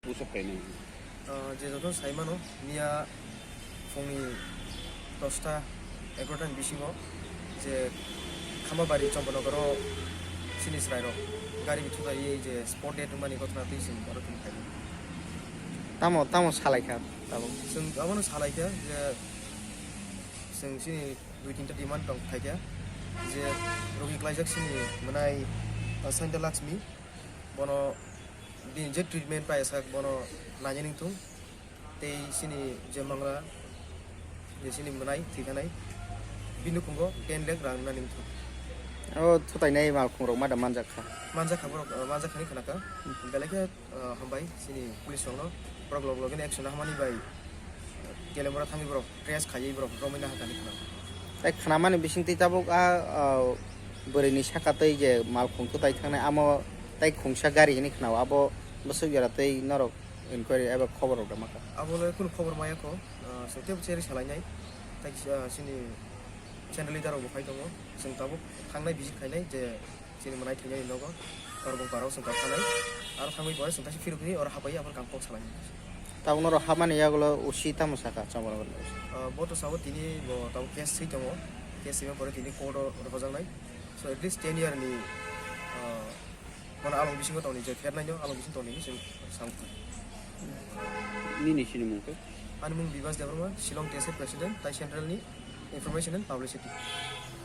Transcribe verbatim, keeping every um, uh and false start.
Busok kainai. Ah, je joto sai mano, miya phungni dosta egarota ni bisingo je Khambabari Chomponogoro chini chwrairok gari bi thutai je spot dead wngmani ghotona twi chwng oro tini khaidi. Tamo, tamo salai kha tabuk? Chwng abono salai kha je chwng chini dui tinta demand tong khai kha je rogi klaijak chini mwnai, ah, Santa Lakshmi, bono bini je treatment pai sak bono nainani thung. Tei chini je mangra, je chini mwnai thwikhanai, bini nukhungo ten lakh rang nani wngkha. O thutainai malkhungrok ma da manjak kha? Manjak kha borok, manjak khani khna kha. Belai khe, ah, hambai chini police rokno, borok log logino action hamani bai, Gelembra thangwi borok trace khaiwi borok romwi naha kani khna. Tei khnamani bisingtwi tabuk a, ah, bwrwini saka tei je malkhung thutai thangnai amo tei khungsa gari hinwi khna-o, abo bwswk jora tei norok inquiry eba khobor rok rwma kha. Abo le kunu khobor maya kho, ah, chwng teibo cherwi salainai. Tai, ah, chini central leader rok bo phai tongo. Chwng tabuk thangnai visit khainai je chini mwnai thwinani nogo Korbong parao chwng kok thangnai. Aro thangwi pore chwng kaisa phirukni oro hapai aphor kang kok salainai. Tabuk norok hapmani yagulo O C tamo saka Chomorogor ni O C? Ah, bo to sabo tini bo tabuk case swi tongo. Case swima pore tini court o rohojaknai. So at least ten year ni, ah, Bono along bisingo tongni je phernaino along bising tongni hinwi chwng sao. Nini sinimung khe? Ani mung Bibas Debbarma, Shillong T S F President, tai Central ni Information and Publicity.